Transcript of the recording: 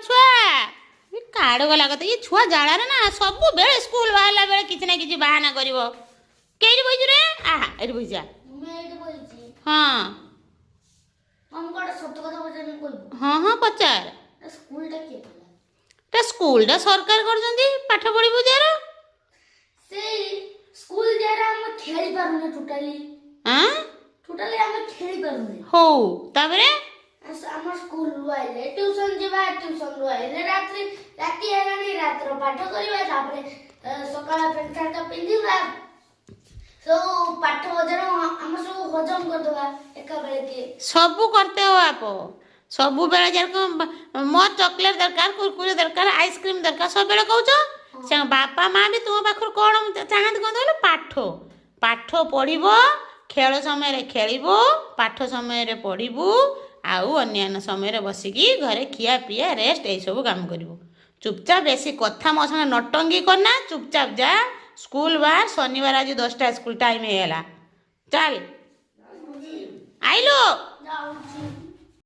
ଛୁଆ କାଡ଼ ଗଲା କଥା। ଇଏ ଛୁଆ ଜାଳାରେ ନା, ସବୁବେଳେ ସ୍କୁଲ ବାହାରିଲା ବେଳେ କିଛି ନା କିଛି ବାହାନା କରିବ। କେଇଠି ବଇଛୁ ରେ? ଆହା, ଏଠି ବଇଚା। ମୁଁ ଏଇଠି ବଇଛି। ହଁ। ମମି, ଗୋଟେ ସତ କଥା ପଚାରିଲେ କହିବୁ? ହଁ, ପଚାର। ସ୍କୁଲଟା କିଏ କଲା? ତା ସ୍କୁଲଟା ସରକାର କରୁଛନ୍ତି, ପାଠ ପଢିବୁ ଯାର। ସେଇ ସ୍କୁଲ ଯାହାର ଆମେ ଖେଳି ପାରୁନେ ଟୋଟାଲି। ଆଁ? ଟୋଟାଲି ଆମେ ଖେଳି ପାରୁନେ। ହଉ, ତାପରେ? ଆମ ସ୍କୁଲରୁ ଆଇଲେ ଟ୍ୟୁସନ ଯିବା, ଟ୍ୟୁସନରୁ ଆଇଲେ ରାତ୍ରି ରାତି ହେଲାଣି, ରାତିର ପାଠ କରିବା, ତାପରେ ସକାଳ ପ୍ୟାଣ୍ଟ ସାର୍ଟ ପିନ୍ଧିବା, ସବୁ ପାଠ ହଜମ, ଆମେ ସବୁ ହଜମ କରିଦେବା ଏକା ବେଳକେ। ସବୁ करते हो आप। ସବୁବେଳେ ଯେରକମ ମୋର ଚକୋଲେଟ୍ ଦରକାର, କୁରକୁରି ଦରକାର, ଆଇସ୍କ୍ରିମ୍ ଦରକାର, ସବୁବେଳେ କହୁଛ। ସେ ବାପା ମା ବି ତୁମ ପାଖରୁ କ'ଣ ଚାହାନ୍ତି? କ'ଣ କହିଲ? ପାଠ। ପାଠ ପଢ଼ିବ, ଖେଳ ସମୟରେ ଖେଳିବୁ, ପାଠ ସମୟରେ ପଢ଼ିବୁ, ଆଉ ଅନ୍ୟାନ୍ୟ ସମୟରେ ବସିକି ଘରେ ଖିଆ ପିଆ, ରେଷ୍ଟ, ଏଇସବୁ କାମ କରିବୁ। ଚୁପଚାପ, ବେଶୀ କଥା ମୋ ସାଙ୍ଗେ ନଟଙ୍ଗି କରନା। ଚୁପଚାପ ଯା, ସ୍କୁଲ ବାହାର। ଶନିବାର ଆଜି 10ଟା ସ୍କୁଲ ଟାଇମ୍ ହେଇଗଲା। ଚାଲ, ଆଇଲୁ। ଯାଉଛି।